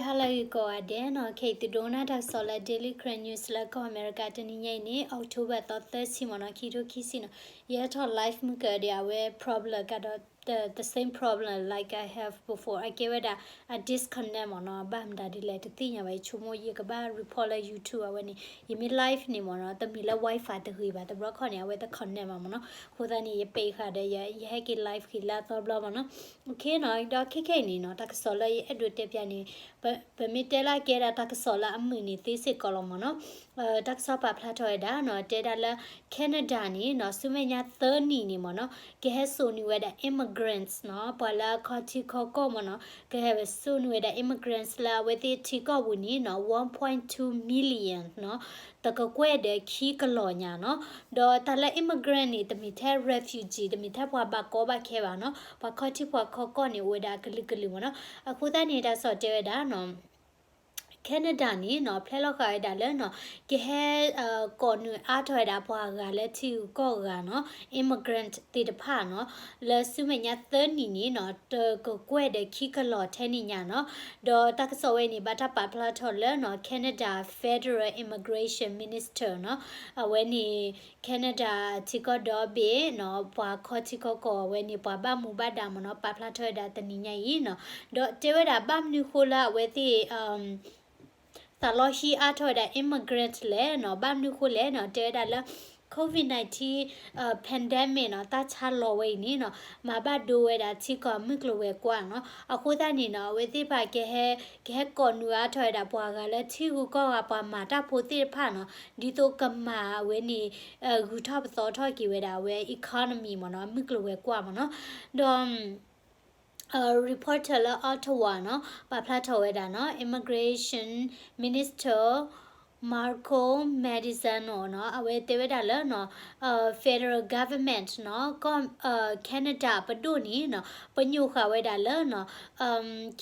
ဟါလၢအဂ့ၤကိးဂၤဒဲးနီၤ, ခဲအံၤသုဒိကနၣ်တၢ်ကစီၣ်လၢ Daily Karen News လၢကီၢ်အမဲရကၤ တနံၤညါအံၤန့ၣ် October သီသၢဆံမ့ၢ်နီၤ, ခံထိခံဆံနီၤ, ယဟဲထီၣ် live မုၢ်ကဒီး အဝဲ problem ကဒီး the, the same problem like I have before, အကဲဝဲဒၣ် အ disconnect မ့ၢ်နီၤ, ဘၣ်မတၤဒ်လဲၣ်တသ့ၣ်ညါဘၣ်, ယဆိကမိၣ်ယကဘၣ် report လၢ YouTube အဝဲန့ၣ်, ယမ့ၢ် live န့ၣ်မ့ၢ်နီၤ, တမ့ၢ်လၢ Wi-Fi တဂ့ၤဘၣ်, တဘျီခီန့ၣ် အဝဲတ connect ဘၣ်မ့ၢ်နီၤ, အဃိသတးန့ၣ် ယပ့ၤဃာ်ဒီး ယဟဲက့ၤ live က့ၤလၢအသီတဘျီမ့ၢ်နီၤ. Okay နီၤ, ဒီးခဲခဲအံၤန့ၣ်နီၤ, တၢ်ကစီၣ်လၢယအဲၣ်ဒိးတဲပျးန့ၣ်, ပမ့ၢ်တဲလၢအကဲဒၣ်တၢ်ကစီၣ်လၢအမုာ်န့ၣ်သ့စ့ၢ်ကီးလီၤမ့ၢ်နီၤ. တၢ်ကစီၣ်ပာ်ဖျါထီၣ်ဝဲဒၣ်နီၤ, တဲဒၣ်လၢ Canada န့ၣ်နီၤ, ဆူမဲာ်ညါသၢနံၣ်န့ၣ်မ့ၢ်နီၤ, ကဟဲစိာ်န့ၢ်ဝဲဒၣ် immigrants နီၤ, ပှၤလၢအခီၣ်ထံးခီၣ်ကီၢ်မ့ၢ်နီၤ, ကဟဲဝဲစိာ်န့ၢ်ဝဲဒၣ် immigrants လၢအဝဲသ့ၣ်ထံကီၢ်ပူၤန့ၣ်နီၤ, one point two million နီၤ, တကကွဲၢ်ဒီးခံကလီၤညါနီၤ. ဒီးတၢ်လၢ immigrant န့ၣ် တမ့ၢ်ထဲ refugee, တမ့ၢ်ထဲပှၤဘၣ်ကီဘၣ်ခဲဘၣ်နီၤ, ပှၤခီၣ်ထံးပှၤခီၣ်ကီၢ်န့ၣ် အိၣ်ဝဲဒၣ်ကလုာ်ကလုာ်မ့ၢ်နီၤ. အဃိသတးန့ၣ် တၢ်ကစီၣ်တဲဝဲဒၣ်နီၤ, Canada န့ၣ်နီၤ, ဖျဲလီၤဃာ်ဝဲဒၣ်လၢနီၤ, ကဟဲ ကိးနုာ်အါထီၣ်ဝဲဒၣ်ပှၤဂၤလၢထံဂုၤကီၢ်ဂၤနီၤ, immigrant သ့ၣ်တဖၣ်နီၤ, လၢဆူမဲာ်ညါသၢနံၣ်န့ၣ်နီၤ, တကကွဲၢ်ဒီးခံကလီၤထဲန့ၣ်ညါနီၤ. ဒီးတၢ်ကစီၣ်ဝဲန့ၣ် ဘၣ်တၢ်ပာ်ဖျါထီၣ်လၢနီၤ, Canada Federal Immigration Minister နီၤ, အဝဲန့ၣ် Canada ထံကီၢ်ဒီဘ့ၣ်နီၤ, ပှၤခီၣ်ထံးခီၣ်ကီၢ်အဝဲန့ၣ် ပှၤဘၣ်မူဘၣ်ဒါမ့ၢ်နီၤ, ပာ်ဖျါထီၣ်ဝဲဒၣ်တနံၤညါအံၤနီၤ. ဒီးတဲဝဲဒၣ်ဘၣ်မနုၤဃိလၢအဝဲသ့ၣ် သးလီဟံးအါထီၣ်ဝဲဒၣ် immigrant လဲၣ်နီၤ, ဘၣ်မနုၤဃိလဲၣ်နီၤ, တဲဝဲဒၣ်လၢ COVID nineteen အ pandemic နီၤ, တၢ်ဆါလီၤဝဲအံၤန့ၣ်နီၤ, မၤဘၣ်ဒိဝဲဒၣ်ထံကီၢ်မုၢ်ကျိၤဝဲၤကွာ်နီၤ. အဃိသတးန့ၣ်နီၤ, အဝဲသ့ၣ်တဖၣ်ကဟဲ ကဟဲကိးနုာ်အါထီၣ်ဝဲဒၣ်ပှၤဂၤလၢထံဂုၤကီၢ်ဂၤ ပှၤမၤတၢ်ဖိသ့ၣ်တဖၣ်နီၤ, ဒ်သိးကမၤအဝဲန့ၣ် ဂုၤထီၣ်ပသီထီၣ်က့ၤဝဲဒၣ်အဝဲ economy မ့ၢ်နီၤ, မုၢ်ကျိၤဝဲၤကွာ်မ့ၢ်နီၤ. ဒီး reporter လၢ Ottawa နီၤ, ပာ်ဖျါထီၣ်ဝဲဒၣ်နီၤ, Immigration Minister Marco Mazzonto နီၤ, အဝဲတဲဝဲဒၣ်လၢနီၤ, federal government နီၤ, ကီၢ် Canada ပဒိၣ်န့ၣ်နီၤ, ပညိၣ်ဃာ်ဝဲဒၣ်လၢနီၤ,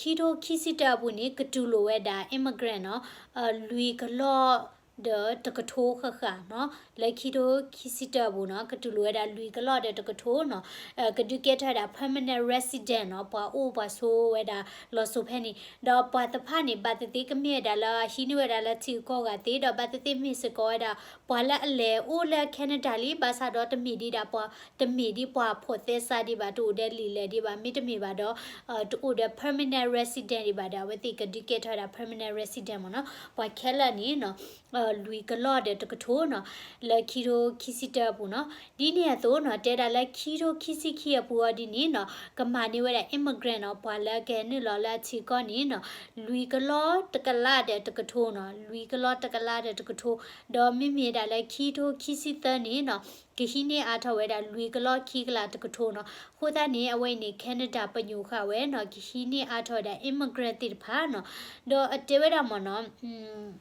ခံထိခံဆံတၢအပူၤန့ၣ် ကတူၢ်လိာ်ဝဲဒၣ် immigrant နီၤ, လွံၢ်ကလီၢ် ဒီးတကထိဃၣ်ဃၣ်နီၤ, လၢခံထိခံဆံတၢအပူၤနီၤ, ကတူၢ်လိာ်ဝဲဒၣ်လွံၢ်ကလီၢ်ဒီးတကထိနီၤ, ကဒုးကဲထီၣ်ဝဲဒၣ် permanent resident နီၤ, ပှၤအိၣ်ပှၤဆိးဝဲဒၣ်လီၤစိၤဖဲန့ၣ်, ဒီးပှၤတဖၣ်န့ၣ် ဘၣ်သ့ၣ်သ့ၣ်ကမ့ၢ်ဝဲဒၣ်လၢအဟံးန့ၢ်ဝဲဒၣ်လၢထံဂုၤကီၢ်ဂၤသ့, ဒီးဘၣ်သ့ၣ်သ့ၣ်မ့ၢ်စ့ၢ်ကီးဝဲဒၣ် ပှၤလၢအလဲၤအိၣ်လၢ Canada လံ, ဘၣ်ဆၣ်ဒီးတမ့ၢ်ဒံးဒၣ်ပှၤ, တမ့ၢ်ဒံးပှၤဖိးသဲစးဒံးဘၣ်, တအိၣ်ဒီးလံာ်လဲၢ်ဒံးဘၣ်, မ့တမ့ၢ်ဘၣ်ဒီး တအိၣ်ဒီး permanent resident ဒံးဘၣ်ဒီး အဝဲသ့ၣ်ကဒုးကဲထီၣ်ဝဲဒၣ် permanent resident မ့ၢ်နီၤ, ပှၤခဲလၢာ်န့ၣ်နီၤ, လွံၢ်ကလီၢ်ဒီးတကထိနီၤ, လၢခံထိခံဆံတၢအပူၤနီၤ, ဒ်န့ၣ်အသိးနီၤ, တဲဒၣ်လၢခံထိခံဆံခံအပူၤအီၤဒ်န့ၣ်နီၤ, ကမၤန့ၢ်ဝဲဒၣ် immigrant နီၤ, ပှၤလၢကဟဲနုာ်လီၤလၢအထံကီၢ်န့ၣ်နီၤ, လွံၢ်ကလီၢ်တကလးဒီးတကထိနီၤ, လွံၢ်ကလီၢ်တကလးဒီးတကထိ, ဒီးမ့မ့ၢ်ဒၣ်လၢခံထိခံဆံသၢန့ၣ်နီၤ, ကဟံးန့ၢ်အါထီၣ်ဝဲဒၣ်လွံၢ်ကလီၢ်ခံကလးတကထိနီၤ, အဃိသတးန့ၣ် အဝဲအံၤန့ၣ် Canada ပညိၣ်ဃာ်ဝဲနီၤ, ကဟံးန့ၢ်အါထီၣ်ဝဲဒၣ် immigrant သ့ၣ်တဖၣ်နီၤ, ဒီးအတဲဝဲဒၣ်မ့ၢ်နီၤ,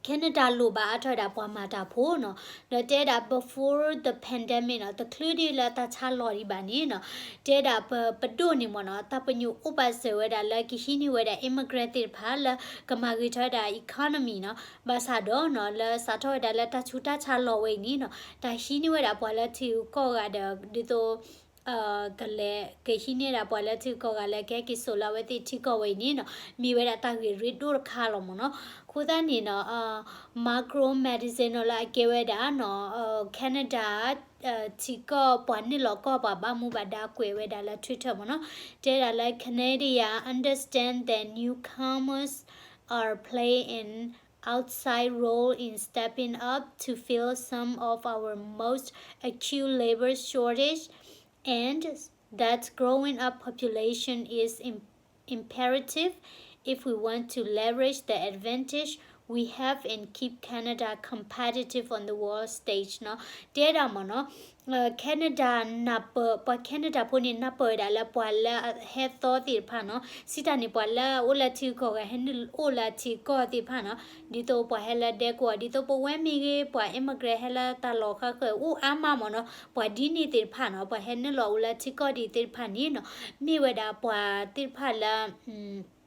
Canada လိၣ်ဘၣ်အါထီၣ်ဝဲဒၣ်ပှၤမၤတၢ်ဖိနီၤ, ဒီးတဲဒၣ် before the pandemic နီၤ, တချုးဒံးလၢတၢ်ဆါလီၤဒံးဘၣ်န့ၣ်နီၤ, တဲဒၣ်ပ, ပဒိၣ်န့ၣ်မ့ၢ်နီၤ, တၢ်ပညိၣ်အိၣ်ပာ်စၢၤဝဲဒၣ်လၢကဟံးန့ၢ်ဝဲဒၣ် immigrant သ့ၣ်တဖၣ်လၢကမၤဂ့ၤထီၣ်ဝဲဒၣ် economy နီၤ, ဘၣ်ဆၣ်ဒီးနီၤ, လၢစးထီၣ်ဝဲဒၣ်လၢတၢ်ဆူးတၢ်ဆါလီၤဝဲအံၤန့ၣ်နီၤ, တၢ်ဟံးန့ၢ်ဝဲဒၣ်ပှၤလၢထံဂုၤကီၢ်ဂၤဒီး ဒ်သိး ကလဲၤကဟံးန့ၢ်ဒၣ်ပှၤလၢထံဂုၤကီၢ်ဂၤလၢကဟဲက့ၤစိာ်လၢအဝဲသ့ၣ်ထံကီၢ်ဝဲအံၤန့ၣ်နီၤ, မ့ၢ်ဝဲဒၣ်တၢ်ဂ့ၢ်ရ့ဒိၣ်တခါလီၤမ့ၢ်နီၤ. အဃိသတးန့ၣ်နီၤ, Marco Mazzonto နီၤ လၢအကဲဝဲဒၣ်နီၤ, Canada ထံကီၢ်ပှၤနုာ်လီၤကီၢ်ပှၤဘၣ်မူဘၣ်ဒါကွဲးဝဲဒၣ်လၢ Twitter မ့ၢ်နီၤ, တဲဒၣ်လၢ Canadians understand that newcomers are playing an outsized role in stepping up to fill some of our most acute labor shortage, and that growing up population is im- imperative if we want to leverage the advantage we have and keep Canada competitive on the world stage နီၤ. တဲဒၣ်မ့ၢ်နီၤ, Canada နၢ်ပၢၢ်, ပှၤ Canada ဖိန့ၣ် နၢ်ပၢၢ်ဝဲဒၣ်လၢပှၤလၢအဟဲသီသ့ၣ်တဖၣ်နီၤ, စံးတၢ်န့ၣ် ပှၤလၢအအိၣ်လၢထံကီၢ်ဂၤ ဟဲနုာ်အိၣ်လၢထံကီၢ်သ့ၣ်တဖၣ်နီၤ, ဒ်သိးပှၤဟဲလၢဒဲကဝီၤ, ဒ်သိးပဝဲမ့ၢ်ဂ့ၤ, ပှၤ immigrant ဟဲလၢတၢ်လီၢ်ဃၣ်ဃၣ် အိၣ်အါမးမ့ၢ်နီၤ, ပှၤဒ်န့ၣ်သ့ၣ်တဖၣ်နီၤ, ပှၤဟဲနုာ်လီၤအိၣ်လၢထံကီၢ်ဒ်သ့ၣ်တဖၣ်န့ၣ်နီၤ, မ့ၢ်ဝဲဒၣ်ပှၤသ့ၣ်တဖၣ်လၢ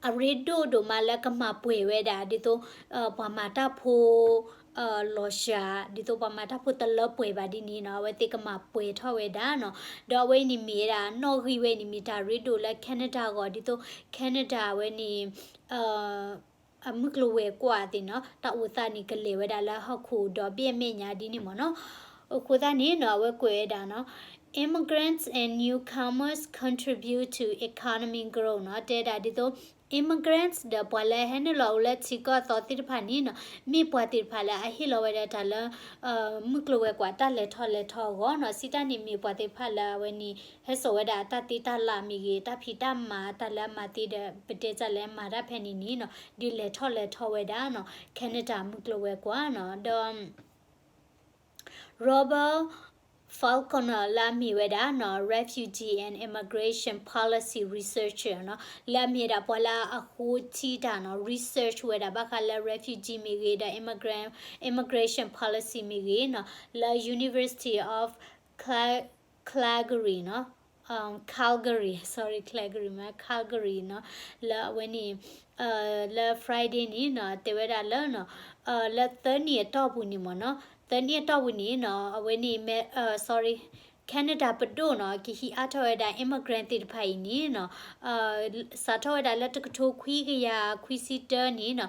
အရ့ဒိၣ်ဒိၣ်မးလၢကမၤပှဲၤဝဲဒၣ် ဒ်သိး ပှၤမၤတၢ်ဖိ လီၤစှၤ ဒ်သိးပှၤမၤတၢ်ဖိတလၢပှဲၤဘၣ်ဒ်န့ၣ်နီၤ အဝဲသ့ၣ်ကမၤပှဲၤထီၣ်ဝဲဒၣ်နီၤ. ဒီးအဝဲအံၤန့ၣ်မ့ၢ်ဝဲဒၣ်နီၣ်ဂံၢ်ဝဲန့ၣ် မ့ၢ်တၢ်ရ့ဒိၣ်လၢ Canada အဂီၢ် ဒ်သိး Canada အဝဲန့ၣ် အမုၢ်ကျိၤဝဲၤကွာ်သ့ၣ်နီၤ တၢ်အိၣ်သးန့ၣ်ကလဲၤဝဲဒၣ်လၢဟီၣ်ခိၣ်ဒီဘ့ၣ်အမဲာ်ညါဒ်န့ၣ်မ့ၢ်နီၤ. အဃိသတးန့ၣ်နီၤ အဝဲကွဲးဝဲဒၣ်နီၤ Immigrants and newcomers contribute to economic growth နီၤ တဲဒၣ်ဒ်သိး immigrants ဒီးပှၤလၢဟဲနုာ်လီၤအိၣ်လၢထံကီၢ်အသီသ့ၣ်တဖၣ်န့ၣ်နီၤ မ့ၢ်ပှၤသ့ၣ်တဖၣ်လၢအဟ့ၣ်လီၤဝဲဒၣ်တၢ်လၢ မုၢ်ကျိၤဝဲၤကွာ်တၢ်လဲၤထီၣ်လဲၤထီအဂီၢ်နီၤ စံးတၢ်န့ၣ်မ့ၢ်ပှၤသ့ၣ်တဖၣ်လၢအဝဲန့ၣ် ဟဲစိာ်ဝဲဒၣ်တၢ်သ့တၢ်လၢ်မ့ၢ်ဂ့ၤ တၢ်ဖံးတၢ်မၤတၢ်လၢအမၤသ့ဒီး ပတဲတၢ်လၢအမၤတၢ်ဖဲန့ၣ်န့ၣ်နီၤ ဒုးလဲၤထီၣ်လဲၤထီဝဲဒၣ်နီၤ Canada မုၢ်ကျိၤဝဲၤကွာ်နီၤ ဒီး Robert Falconer လၢအမ့ၢ်ဝဲဒၣ်နီၤ refugee and immigration policy researcher နီၤ လၢအမ့ၢ်ဝဲဒၣ်ပှၤလၢအဃိထံတၢ်နီၤ research ဝဲဒၣ်ဘၣ်ဃးလၢ refugee မ့ၢ်ဂ့ၤဒီး immigrant immigration policy မ့ၢ်ဂ့ၤနီၤ လၢ University of Calgary နီၤ Calgary sorry Calgary မ့ၢ် Calgary နီၤ လၢအဝဲန့ၣ် လၢ Friday န့ၣ်နီၤ တဲဝဲဒၣ်လၢ လၢသၢနံၣ်အတီၢ်ပူၤန့ၣ်မ့ၢ်နီၤ သၢနံၣ်အတီၢ်ပူၤန့ၣ်နီၤ အဝဲန့ၣ် sorry Canada ပဒိၣ်နီၤ ကဟံးအါထီၣ်ဝဲဒၣ် immigrant သ့ၣ်တဖၣ်အံၤန့ၣ်နီၤ စးထီၣ်ဝဲဒၣ်လၢတကထိခွံကယၤခွံဆံတၢန့ၣ်နီၤ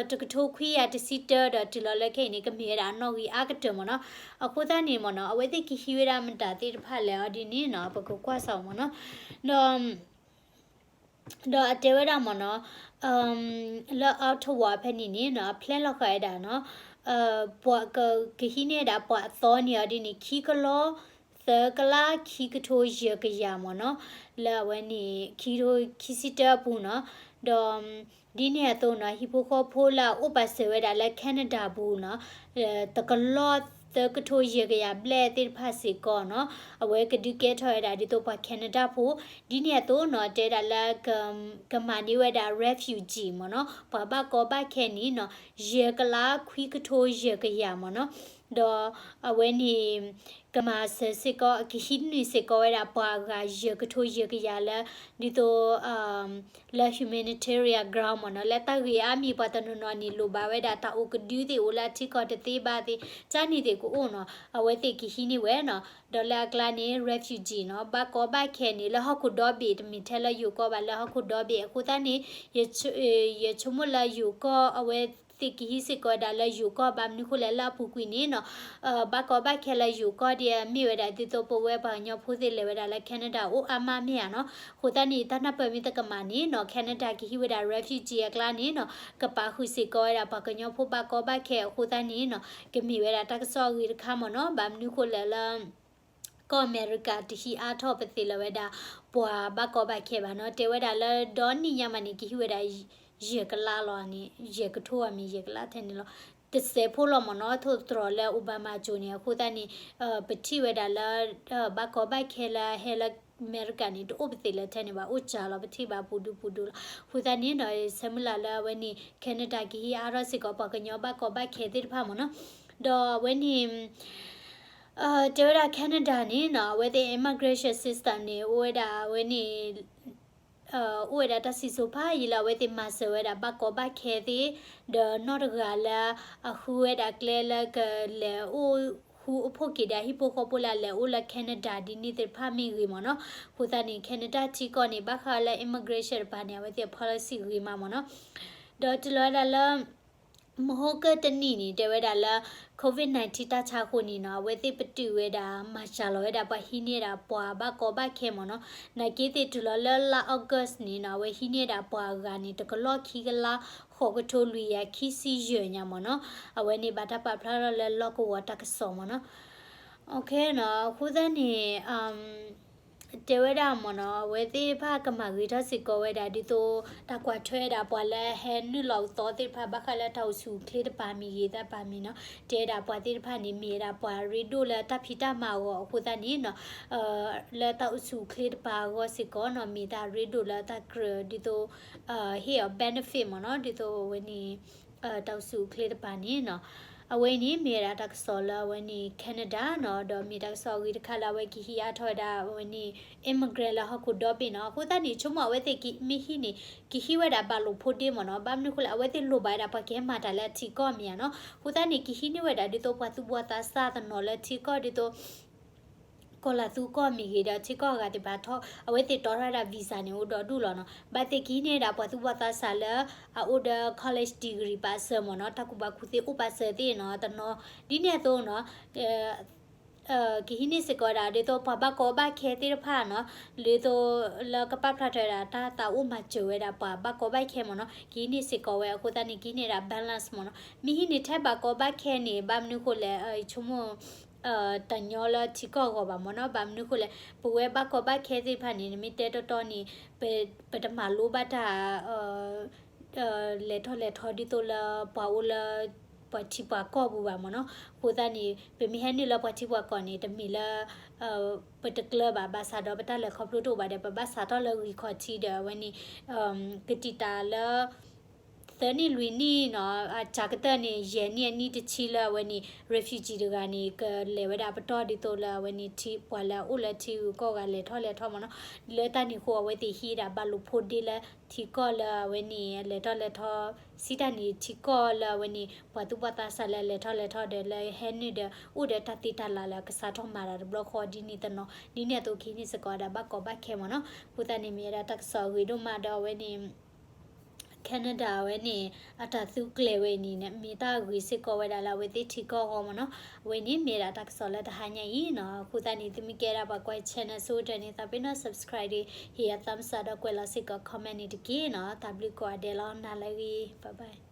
တကထိခွံကယၤတဆံတၢဒီးတုၤလီၤလၢခဲအံၤန့ၣ် ကမ့ၢ်ဝဲဒၣ်အနီၣ်ဂံၢ်အါကတၢၢ်မ့ၢ်နီၤ. အဃိသတးန့ၣ်မ့ၢ်နီၤ အဝဲသ့ၣ်ကဟံးဝဲဒၣ်မတၤသ့ၣ်တဖၣ်လဲၣ်အီၤဒ်န့ၣ်နီၤ ပကကွၢ်စ့ၢ်မ့ၢ်နီၤ ဒီး ဒီးအတဲဝဲဒၣ်မ့ၢ်နီၤ လၢ Ottawa ဖဲန့ၣ်န့ၣ်နီၤ အဖျဲလီၤဃာ်ဝဲဒၣ်နီၤ ပှၤက ကဟံးန့ၢ်ဝဲဒၣ်ပှၤအသီန့ၣ်အီၤဒ်န့ၣ် ခံကလီ သၢကလး ခံကထိယဲၢ်ကယၤမ့ၢ်နီၤ လၢအဝဲန့ၣ် ခံကထိခံဆံတၢအပူၤနီၤ ဒီး ဒ်န့ၣ်အသိးနီၤ ဟံၣ်ဖိဃီဖိလၢအအိၣ်ပာ်စၢၤဝဲဒၣ်လၢ Canada ပူၤနီၤ တကလီ သၢကထိယဲၢ်ကယၤဘျဲၣ်သ့ၣ်တဖၣ်စ့ၢ်ကီးနီၤ အဝဲကဒုးကဲထီၣ်ဝဲဒၣ်ဒ်သိးပှၤ Canada ဖိ ဒ်န့ၣ်အသိးနီၤ တဲဒၣ်လၢ ကမၤန့ၢ်ဝဲဒၣ် refugee မ့ၢ်နီၤ ပှၤဘၣ်ကီဘၣ်ခဲန့ၣ်နီၤ ယဲၢ်ကလး ခွံကထိယဲၢ်ကယၤမ့ၢ်နီၤ ဒီးအဝဲန့ၣ် ကမၤစၢၤစ့ၢ်ကီး ကဟံးန့ၢ်စ့ၢ်ကီးဝဲဒၣ်ပှၤအဂၤယဲၢ်ကထိယဲၢ်ကယၤလၢ ဒ်သိး လၢ humanitarian ground မ့ၢ်နီၤ လၢတၢ်ဂ့ၢ်အါမံၤပှၤတနီၤနီၤန့ၣ် လိၣ်ဘၣ်ဝဲဒၣ်တၢ်အိၣ်ကဒုသ့ၣ်အိၣ်လၢအထံကီၢ်တသ့ဘၣ်သ့ၣ် ကန့ၣ်သ့ၣ်ကအိၣ်နီၤ အဝဲသ့ၣ်ကဟံးန့ၢ်ဝဲနီၤ ဒီးလၢအကျါန့ၣ် refugee နီၤ ဘၣ်ကီဘၣ်ခဲန့ၣ် လၢဟီၣ်ခိၣ်ဒီဘ့ၣ် တမ့ၢ်ထဲလၢယိၤကီၢ်ဘၣ်လၢဟီၣ်ခိၣ်ဒီဘ့ၣ် အဃိသတးန့ၣ် ယဆိကမိၣ်လၢယိၤကီၢ် အဝဲသ့ၣ်ကဟံးစ့ၢ်ကီးဝဲဒၣ်လၢယိၤကီၢ် ဘၣ်မနုၤဃိလဲၣ်လၢအပူၤကွံာ်န့ၣ်နီၤ ဘၣ်ကီဘၣ်ခဲလၢယိၤကီၢ်ဒ်အမ့ၢ်ဝဲဒၣ် ဒ်သိးပဝဲပှၤကညီဖိသ့ၣ်လဲၤဝဲဒၣ်လၢ Canada အိၣ်အါမးမ့ၢ်ဧါနီၤ အဃိသတးန့ၣ် တၢ်နၢ်ပၢၢ်မ့ၢ်တကမၣ်န့ၣ်နီၤ Canada ကဟံးဝဲဒၣ် refugee အကျါန့ၣ်နီၤ ကပာ်ဃုာ်စ့ၢ်ကီးဝဲဒၣ်ပှၤကညီဖိဘၣ်ကီဘၣ်ခဲအဃိသတးန့ၣ်နီၤ ကမ့ၢ်ဝဲဒၣ်တၢ်ကစီၣ်အဂ့ၤတခါမ့ၢ်နီၤ ဘၣ်မနုၤဃိလဲၣ်လၢ ကီၢ်အမဲရကၤတဟံးအါထီၣ်ပသ့ၣ်လၢၤဝဲဒၣ် ပှၤဘၣ်ကီဘၣ်ခဲဘၣ်နီၤ တဲဝဲဒၣ်လၢဒီနံၣ်ညါမးန့ၣ် ကဟံးဝဲဒၣ် ယဲၢ်ကလးလီၤန့ၣ် ယဲၢ်ကထိဘၣ်မ့ၢ်ယဲၢ်ကလးထဲန့ၣ်လီၤ တစဲးဖိလီၤမ့ၢ်နီၤ ထိၣ်သတြီၤလၢ Obama ကၠိန့ၣ် အဃိသတးန့ၣ် ပထံၣ်ဝဲဒၣ်လၢ ဘၣ်ကီဘၣ်ခဲလၢဟဲလၢအမဲရကၤန့ၣ် တအိၣ်ပသ့ၣ်လၢထဲန့ၣ်ဘၣ် အိၣ်စှၤလီၤ ပထံၣ်ဘၣ်ပူၤဒုပူၤဒုလီၤ အဃိသတးန့ၣ်ဒီး ဆၢမုၢ်လၢ်လၢအဝဲန့ၣ် Canada ကဟံးအါထီၣ်စ့ၢ်ကီးပှၤကညီဘၣ်ကီဘၣ်ခဲသ့ၣ်တဖၣ်မ့ၢ်နီၤ ဒီးအဝဲန့ၣ် တဲဝဲဒၣ် Canada န့ၣ်နီၤ အဝဲသ့ၣ် immigration system န့ၣ် အိၣ်ဝဲဒၣ်အဝဲန့ၣ် အိၣ်ဝဲဒၣ်တၢ်စံၣ်စိၤဖးယံာ်လၢအဝဲသ့ၣ်မၤစၢၤဝဲဒၣ်ဘၣ်ကီဘၣ်ခဲသ့ၣ် ဒီးနီၢ်တဂၤလၢအဃုဝဲဒၣ်ကျဲလၢကလဲၤအိၣ်ဃူအိၣ်ဖှိၣ်က့ၤဒီးဟံၣ်ဖိဃီဖိလၢအလဲၤအိၣ်လၢ Canada ဒ်န့ၣ်သ့ၣ်တဖၣ်မ့ၢ်ဂ့ၤမ့ၢ်နီၤ အဃိသတးန့ၣ် Canada ထံကီၢ်န့ၣ် ဘၣ်ဃးလၢ immigration တပၤန့ၣ် အဝဲသ့ၣ် policy ဂ့ၤမးမ့ၢ်နီၤ ဒီးတုၤလီၤဝဲဒၣ်လၢ မဟါကတနံၣ်န့ၣ် တဲဝဲဒၣ်လၢ COVID nineteen တၢ်ဆါအဃိန့ၣ်နီၤ အဝဲသ့ၣ်ပတုာ်ဝဲဒၣ် မၤစှၤလီၤဝဲဒၣ်ပှၤဟံးန့ၢ်ဒၣ်ပှၤဘၣ်ကီဘၣ်ခဲမ့ၢ်နီၤ နာ်က့သ့ၣ်တုၤလီၤလၢလါ August န့ၣ်နီၤ အဝဲဟံးန့ၢ်ဒၣ်ပှၤအဂၤန့ၣ် တကလီၢ်ခံကလး ဃိးကထိလွံၢ်ကယၤခံဆံယဲၢ်ညါမ့ၢ်နီၤ အဝဲန့ၣ်ဘၣ်တၢ်ပာ်ဖျါထီၣ်လၢလီၢ်ကဝီၤတၢ်ကစီၣ်မ့ၢ်နီၤ အဃိသတးန့ၣ် တဲဝဲဒၣ်မ့ၢ်နီၤ အဝဲသ့ၣ်တဖၣ်ကမၤဂ့ၤထီၣ်စ့ၢ်ကီးဝဲဒၣ် ဒ်သိးတၢ်ကွၢ်ထွဲဝဲဒၣ်ပှၤလၢဟဲနုာ်လီၤသီသ့ၣ်တဖၣ် ဘၣ်ဃးလၢတၢ်အိၣ်ဆူၣ်အိၣ်ချ့တပၤမ့ၢ်ဂ့ၤ တၢ်ပာ်မ့ၢ်နီၤ တဲဝဲဒၣ်ပှၤသ့ၣ်တဖၣ်န့ၣ် မ့ၢ်ဝဲဒၣ်ပှၤရ့ဒိၣ်လၢတၢ်ဖံးတၢ်မၤအဂီၢ် အဃိသတးန့ၣ်နီၤ လၢတၢ်အိၣ်ဆူၣ်အိၣ်ချ့တပၤအဂီၢ်စ့ၢ်ကီးနီၤ မ့ၢ်တၢ်ရ့ဒိၣ်လၢတၢ်ကြၢးဒ်သိး ဟ့ၣ်အီၤ benefit မ့ၢ်နီၤ ဒ်သိးအဝဲန့ၣ် တၢ်အိၣ်ဆူၣ်အိၣ်ချ့တပၤန့ၣ်နီၤ အဝဲအံၤန့ၣ် မ့ၢ်ဝဲဒၣ်တၢ်ကစီၣ်လၢအဝဲန့ၣ် Canada နီၤ, ဒီးမ့ၢ်တၢ်ကစီၣ်အဂ့ၤတခါလၢအဝဲကဟံးအါထီၣ်ဝဲဒၣ်အဝဲန့ၣ် immigrant လၢဟီၣ်ခိၣ်ဒီဘ့ၣ်နီၤ. အဃိသတးန့ၣ် ဆိကမိၣ်အဝဲသ့ၣ်မ့ၢ်ဟံးန့ၣ် ကဟံးဝဲဒၣ်ဘၣ်လိာ်ဖိဒ့မ့ၢ်နီၤ. ဘၣ်မနုၤအဃိလဲၣ် အဝဲသ့ၣ်လိၣ်ဘၣ်ဝဲဒၣ်ပှၤကဟဲမၤတၢ်လၢအထံကီၢ်မ့ၢ်ဧါနီၤ. အဃိသတးန့ၣ် ကဟံးန့ၢ်ဝဲဒၣ်ဒ်သိးပှၤသူၣ်ဘီၣ်သးစၢ်တနီၤလၢထံကီၢ်ဒ်သိး ကီၢ်လၤသူကီၢ်မ့ၢ်ဂ့ၤဒီး ထံကီၢ်အဂၤသ့ၣ်တဖၣ်ထီၣ် အဝဲသ့ၣ်တီထီၣ်ဝဲဒၣ် visa န့ၣ် အိၣ်ဒီဒူၣ်လီၤနီၤ. ဘၣ်သ့ၣ်ကဟံးန့ၢ်ဝဲဒၣ်ပှၤသူၣ်ဘီၣ်သးစၢ်လၢ အအိၣ်ဒီး college degree ပာ်စၢၤမ့ၢ်နီၤ, တၢ်ကူၣ်ဘၣ်ကူၣ်သ့အိၣ်ပာ်စၢၤသ့ၣ်နီၤ, တနီၤ ဒ်န့ၣ်အသိးနီၤ ကဟံးန့ၢ်စ့ၢ်ကီးဝဲဒၣ် ဒ်သိးပှၤဘၣ်ကီဘၣ်ခဲသ့ၣ်တဖၣ်နီၤ, ဒ်သိးလၢကပာ်ဖျါထီၣ်ဝဲဒၣ်တၢ်သးအိၣ်မၤစၢၤဝဲဒၣ်ပှၤဘၣ်ကီဘၣ်ခဲမ့ၢ်နီၤ, ကဟံးန့ၢ်စ့ၢ်ကီးဝဲ. အဃိသတးန့ၣ် ကဟံးန့ၢ်ဒၣ် balance မ့ၢ်နီၤ. မ့ၢ်ဟံးန့ၢ်ထဲဘၣ်ကီဘၣ်ခဲန့ၣ် ဘၣ်မနုၤအဃိလဲၣ် ဆိကမိၣ် တညီလၢထံကီၢ်အဂီၢ်ဘၣ်မ့ၢ်နီၤ. ဘၣ်မနုၤအဃိလဲၣ် ပဝဲဘၣ်ကီဘၣ်ခဲသ့ၣ်တဖၣ်န့ၣ် နမ့ၢ်တဲတီတီန့ၣ် ပတမၤလိဘၣ်တၢ် လဲၤထီၣ်လဲၤထီဒ်သိးလၢပှၤအိၣ်လၢ ပှၤထံပှၤကီၢ်ပူၤဘၣ်မ့ၢ်နီၤ. အဃိသတးန့ၣ် ပမ့ၢ်ဟဲနုာ်လၢပှၤထံပှၤကီၢ်န့ၣ် တမ့ၢ်လၢ ပတကျၢၤဘၣ် ဘၣ်ဆၣ်ဒီးပတၢ်လဲၤခီဖျိတအိၣ်ဘၣ်ဒီး ပဘၣ်စးထီၣ်လၢဂံၢ်ခီၣ်ထံးဒီး အဝဲန့ၣ် ကတံာ်တာ်လၢ သၢနံၣ်လွံၢ်နံၣ်နီၤ, အစှၤကတၢၢ်န့ၣ် ယဲၢ်နံၣ်အနံၣ်တဆံလၢအဝဲန့ၣ် refugee တဂၤန့ၣ် ကလဲၤဝဲဒၣ်အပတီၢ်ဒ်သိးလၢအဝဲန့ၣ် ပှၤလၢအအိၣ်လၢထံဂုၤကီၢ်ဂၤလဲၤထီၣ်လဲၤထီမ့ၢ်နီၤ. လၢတၢ်န့ၣ်အဃိ အဝဲသ့ၣ်ဟံးဒၣ်ဘၣ်လိာ်ဖိဒ့လၢထံကီၢ်လၢအဝဲန့ၣ် လဲၤထီၣ်လဲၤထီ စံးတၢ်န့ၣ် ထံကီၢ်လၢအဝဲန့ၣ် ပှၤသူၣ်ဘီၣ်သးစၢ်လၢလဲၤထီၣ်လဲၤထီဒီး လၢဟဲနုာ်ဒီး အိၣ်ဒီးတၢ်သ့တၢ်လၤလၢကစးထီၣ်မၤတၢ်တဘျီဃီဒ်န့ၣ်တနီၤ ဒ်န့ၣ်အသိးကဟံးန့ၢ်စ့ၢ်ကီးဝဲဒၣ်ဘၣ်ကီဘၣ်ခဲမ့ၢ်နီၤ. အဃိသတးန့ၣ် မ့ၢ်ဝဲဒၣ်တၢ်ကစီၣ်အဂ့ၤဒိၣ်မးဒီး အဝဲန့ၣ် Canada အဝဲန့ၣ် အတၢ်သုးကျဲၤဝဲအံၤန့ၣ် မ့ၢ်တၢ်ဂ့ၤစ့ၢ်ကီးဝဲဒၣ်လၢအဝဲသ့ၣ်ထံကီၢ်အဂီၢ်မ့ၢ်နီၤ. အဝဲန့ၣ်မ့ၢ်ဒၣ်တၢ်ကစီၣ်လၢတဟါညါအံၤနီၤ. အဃိသတးန့ၣ် သုမ့ၢ်ကဲဒၣ်ပှၤကွၢ် channel ဆိကတၢၢ်န့ၣ် သးပ့ၤနီၣ် subscribe ဒီး ဟ့ၣ်ယၤ thumbs up ဒီးကွဲးလီၤစ့ၢ်ကီး comment န့ၣ်တက့ၢ်နီၤ. တၢ်ဘျုးကိးဂၤဒဲးလီၤ နၤလၢအဂ့ၤ bye bye.